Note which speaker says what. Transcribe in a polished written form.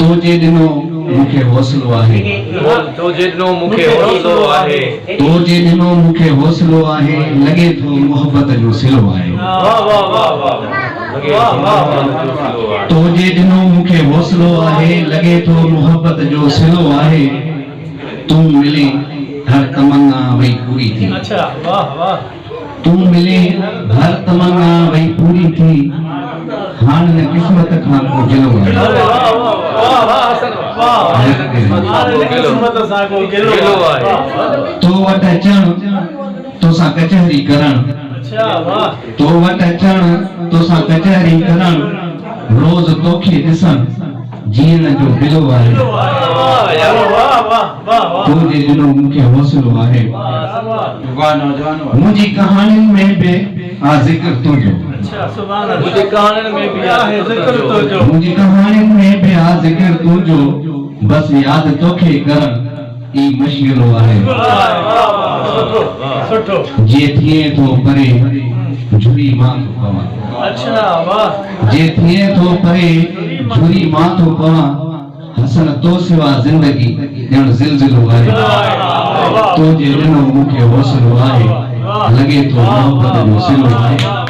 Speaker 1: تو جي ڏنو مون کي حوصلو آهي.
Speaker 2: تو جي ڏنو مون کي حوصلو آهي.
Speaker 1: تو جي ڏنو مون کي حوصلو آهي. لڳي ٿو محبت جو صلو آهي. تو جي ڏنو مون کي حوصلو آهي. لڳي ٿو محبت جو صلو آهي. تون ملين هر تمنا وئي پوري ٿي. تون ملين هر تمنا وئي پوري ٿي. هاڻ نه قسمت کان ڪو گلو آهي. تو وٽ اچڻ توسان ڪچهري ڪرڻ. تو وٽ اچڻ توسان ڪچهري ڪرڻ. روز توکي ڏسڻ جيئڻ جو گلو آهي. تو جي ڏنو مون کي حوصلو آهي. منهنجي ڪهاڻين ۾ به آ ذڪر تنهنجو.
Speaker 2: منهنجي ڪهاڻين ۾ به آ ذڪر تنهنجو.
Speaker 1: منهنجي ڪهاڻين ۾ به آ ذڪر تنهنجو. بس ياد توکي ڪرڻ ئي مشغلو آهي. جي ٿئين ٿو پري جھري مان ٿو پوان. جي ٿئين ٿو پري جھري مان ٿو پوان. حسن تو سوا زندگي ڄڻ زلزلو آهي. تو جي ڏنو مون کي حوصلو آهي. لڳي ٿو محبت جو صلو آهي.